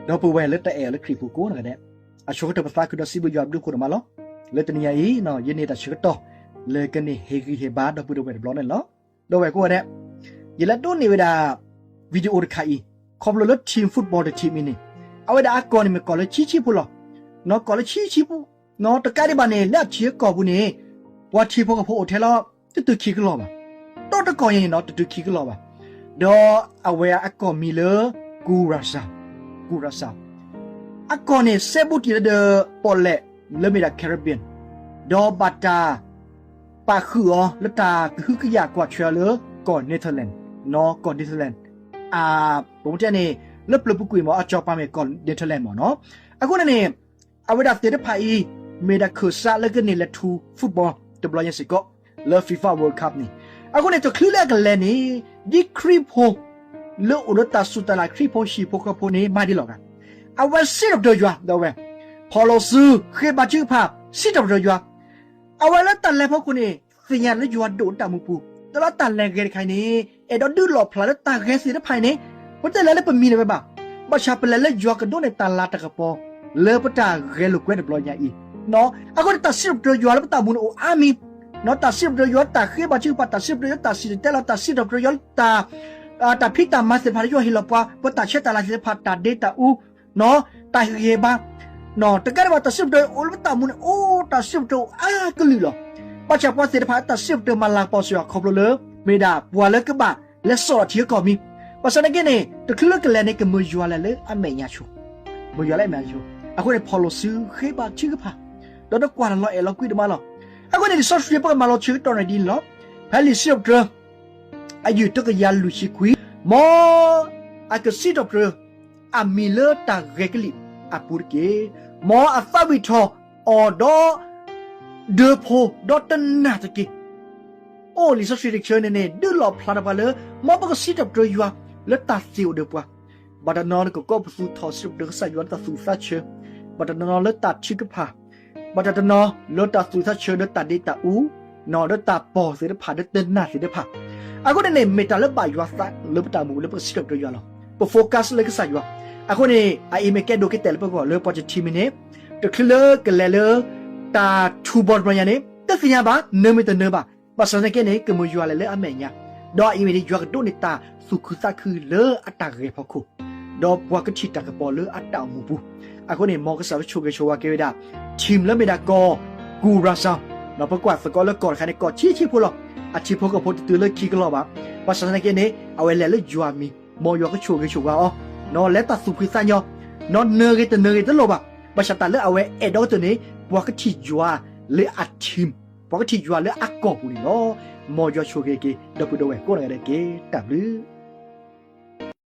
ဒီပုၢ်ဝဲၢ်လၢတၢ်အဲၣ်အီၤလၢခရံာ်ပူၤကိးဂၤဒဲး, အဆိကတၢၢ်ပသးခုဒီးစံးဘျုးယွၤဘျုးဖှိၣ်ဒိၣ်မးလီၤ. လၢတနံၤညါအံၤ ယန့ၢ်တၢ်ဆၢကတီၢ် လၢကန့ၢ်ဟ့ၣ်ဂံၢ်ဟ့ၣ်ဘါဒီပုၢ်ဒီဝဲၢ်တဘျီန့ၣ်လီၤ. ဒီပုၢ်ဝဲၢ်ကိးဂၤဒဲး, ယလဲၤဒိးန့ၢ်ဝဲဒၣ် video တခါအံၤ, ခီဖျိလၢ team football တ team အံၤန့ၣ်, အဝဲဒၣ်အကီၢ်န့ၣ်မ့ၢ်ကီၢ်လၢဆံးဆံးဖိလီၤ. နီၢ်ကီၢ်လၢဆံးဆံးဖိ, နီၢ်တကးဒံးဘၣ်န့ၣ် လၢအထံအကီၢ်ပူၤန့ၣ်, ပှၤထံဖိကီၢ်ဖိအိၣ်ထဲလီၤ တတုၤခံကလီၢ်ဘၣ်. ဒီးတကီၢ်ညါန့ၣ်နီၢ် တတုၤခံကလီၢ်ဘၣ်. ဒီးအဝဲအကီၢ်မံၤလၢ Curaçao, Curaçao အကီၢ်န့ၣ် စဲဘူးတံၢ်လၢဒီး ပီၣ်လဲၣ် လၢမ့ၢ်ဒၣ် Caribbean, ဒီးဘၣ်တၢ် ပာ်ဃုာ်အီၤလၢတၢ်ကဟုကယာ်ကွၢ်ထွဲအီၤလၢကီၢ် Netherlands, နီၢ်ကီၢ် Netherlands, အပမ့ၢ်တဲန့ၣ်, လၢပျၢၤပူၤကွံာ်မ့ၢ် အစီၤပၤမ့ၢ်ကီၢ် Netherlands မ့ၢ်နီၢ်. အဃိန့ၣ်န့ၣ်, အဝဲဒၣ်သ့ၣ်တဖၣ်အံၤ, မ့ၢ်ဒၣ်ခၢၣ်စးလၢကန့ၢ်လဲၤထူ football တဘျီညါစ့ၢ်ကီး, လၢ FIFA World Cup န့ၣ်. အဃိန့ၣ် တချုးလၢအကလဲၤန့ၣ်, ဒ်ခရံာ်ဖိ လၢအိၣ်ဒီးတၢ်စူၢ်တၢ်နာ်ခရံာ်ဖိဟံၣ်ဖိဃီဖိန့ၣ် မၤဒ်လဲၣ်ဂ့ၤ, အဝဲစံးထီၣ်ပတြၢၤယွၤ ဒီးဝဲ, ဖီၣ်လိာ်စု, ဃ့ဘါထုကဖၣ်, စံးထီၣ်ပတြၢၤယွၤ အဝဲလၢတၢ်လဲၤဖီခိၣ်န့ၣ်, သ့ၣ်ညါလၢယွၤဒိၣ်လၢတၢ်မူပူၤ, ဒီးလၢတၢ်လဲၤဂဲၤတခါအံၤန့ၣ်, အဲၣ်ဒိးဒုးလီၣ်ဖျါလၢတၢ်ဂဲၤသ့ၣ်တဖၣ်အံၤန့ၣ်, ပတလဲၤလၢပမံၤလၢၤဝဲဘၣ်. ဘၣ်ဆၣ်ပလဲၤလၢယွၤကဒိးန့ၢ်တၢ်လၤတၢ်ကပီၤ, လၢပတၢ်ဂဲၤလိာ်ကွဲတဘျီညါအံၤ, အဃိန့ၣ်တၢ်စံးထီၣ်ပတြၢၤယွၤလၢပတၢ်မူန့ၣ်အိၣ်အါမံၤ, နီၢ်တၢ်စံးထီၣ်ပတြၢၤယွၤတၢ်ဃ့ဘါထုကဖၣ်, တၢ်စံးထီၣ်ပတြၢၤယွၤတၢ်စံၣ်တဲၤတဲလီၤ, တၢ်စံးထီၣ်ပတြၢၤယွၤလၢတၢ် တၢ်ဖံးတၢ်မၤသ့ၣ်တဖၣ်လၢယွၤဟ့ၣ်လီၤပှၤ, ပတၢ်ဆဲးတၢ်လၤသ့ၣ်တဖၣ်, တၢ်ဒ့တၢ်အူ, တၢ်ဟ့ၣ်ဂံၢ်ဟ့ၣ်ဘါ, တကးဒံးဘၣ် တၢ်စံးထီၣ်ပတြၢၤအိၣ်လၢပတၢ်မူန့ၣ်, အိၣ်တၢ်စံးထီၣ်ပတြၢၤအိၣ်အါကလုာ်လီၤ. ဘၣ်ဆၣ်ပှၤသ့ၣ်တဖၣ် တၢ်စံးထီၣ်ပတြၢၤမၤလၤကပီၤစ့ၢ်ကီးခီဖျိလၢ, မ့ၢ်ဒၣ်ပှၤလၢကဘၣ်လဲၤစိာ်လီၤထံအကီၢ်မံၤ, ဘၣ်ဆၣ်သနာ်က့န့ၣ် တချုးလၢကလဲၤန့ၣ် ကမၢယွၤလဲၤလၢအမဲာ်ညါဆိ, မၢယွၤလၢအမဲာ်ညါဆိ, အဃိန့ၣ် ဖီၣ်လိာ်စုဃ့ဘါထုကဖၣ်, ဒီးတကွၢ်တလီၤအဲၣ်လီၤကွံဒိၣ်မးလီၤ. အဃိန့ၣ် လံာ်စီဆှံပကမၤလိဆၢကတီၢ်န့ၣ်ဒ်န့ၣ်လီၤ. ဖဲလံာ်စံးထီၣ်ပတြၢၤ အယုၢ်တကယၤလွံၢ်ဆံခွံ, မ်အကစံးထီၣ်ပတြၢၤ အမံၤလၢတၢ်ဂဲၤကလံၣ်အပူၤတက့ၢ်. မ်အသးဝံၣ်ထီၣ်အီၤဒီး ဒၢးဖိဒီးတနာ်တက့ၢ်. အိၣ်လံာ်စီဆှံတဆၢန့ၣ်န့ၣ် ဒုးလီၣ်ဖျါထီၣ်ပှၤလၢ မ်ပကစံးထီၣ်ပတြၢၤယွၤလၢတၢ်သ့အိၣ်ဒီးပှၤ, ဘၣ်တနီၤကကိးပသူထီၣ်စံးထီၣ်ပတြၢၤကစၢ်ယွၤလၢတၢ်သူၣ်သးဆၢ, ဘၣ်တနီၤလၢတၢ်ထုကဖၣ်, ဘၣ်တနီၤလၢတၢ်သူၣ်သးဆၢဒီးတၢ်ဒ့တၢ်အူ, ဒီးတၢ်ပီၢ်သ့ၣ်တဖၣ်ဒီးတနာ်သ့ၣ်တဖၣ်. အဃိန့ၣ်န့ၣ် မ့ၢ်တၢ်လၢဘၣ်ယွၤသးလၢပတၢ်အိၣ်မူလၢပကစံးထီၣ်ပတြၢၤယွၤလီၤ. ပ focus လၢကစၢ်ယွၤ. အဃိန့ၣ် အအံၤမ့ၢ်ကဲဒိးကတဲာ်လၢပဂီၢ်လၢပှၤတထံၣ်မံၤန့ၣ်, တချုးလၢကလဲၤလၢ တၢ်ထူဘီတဘျီညါန့ၣ် တသ့ၣ်ညါဘၣ် နၢၤမ့ၢ်တနၢၤဘၣ်, ဘၣ်ဆၣ်သနာ်က့န့ၣ် ကမၢယွၤလဲၤလၢအမဲာ်ညါ, ဒီးအအံၤမ့ၢ်န့ၣ် ယွၤကဒိးန့ၢ်တၢ်သူၣ်ခုသးခုလၢအတၢ်ဂဲၤဖီခိၣ်, ဒီးပှၤကထံၣ်တၢ်ကပီၤလၢအတၢ်အိၣ်မူပူၤ. အဃိန့ၣ် မ်ကစၢ်ယွၤဆိၣ်ဂ့ၤဆိၣ်ဝါက့ၤဝဲဒၣ် team လၢမ့ၢ်ဒၣ်ကီၢ် Curaçao, ဒီးပကွၢ်သကိးလၢကီၢ်တခါန့ၣ် ကီၢ်ဆံးဆံးဖိလီၤ. အထံဖိကီၢ်ဖိတတုၤလၢခံကလီၢ်ဘၣ်. ဘၣ်ဆၣ်သနာ်က့န့ၣ် အဝဲလဲၤလၢယွၤအမံၤ, မ်ယွၤကဆိၣ်ဂ့ၤဆိၣ်ဝါအီၤ, နီၢ်လဲၤတၢ်သူၣ်ဖှံသးညီ, နီၢ်နၢၤဂ့ၤတနၢၤဂ့ၤတလိၣ်ဘၣ်. ဘၣ်ဆၣ်တၢ်လၢအဝဲအဲၣ်ဒိးကတၢၢ်န့ၣ် ပှၤကထံၣ်ယွၤလၢအ team, ပှၤကထံၣ်ယွၤလၢအကီၢ်ပူၤန့ၣ်လီၤ. မ်ယွၤဆိၣ်ဂ့ၤက့ၤ ဒီပုၢ်ဒီဝဲၢ်ကိးဂၤဒဲးတက့ၢ်. တၢ်ဘျုး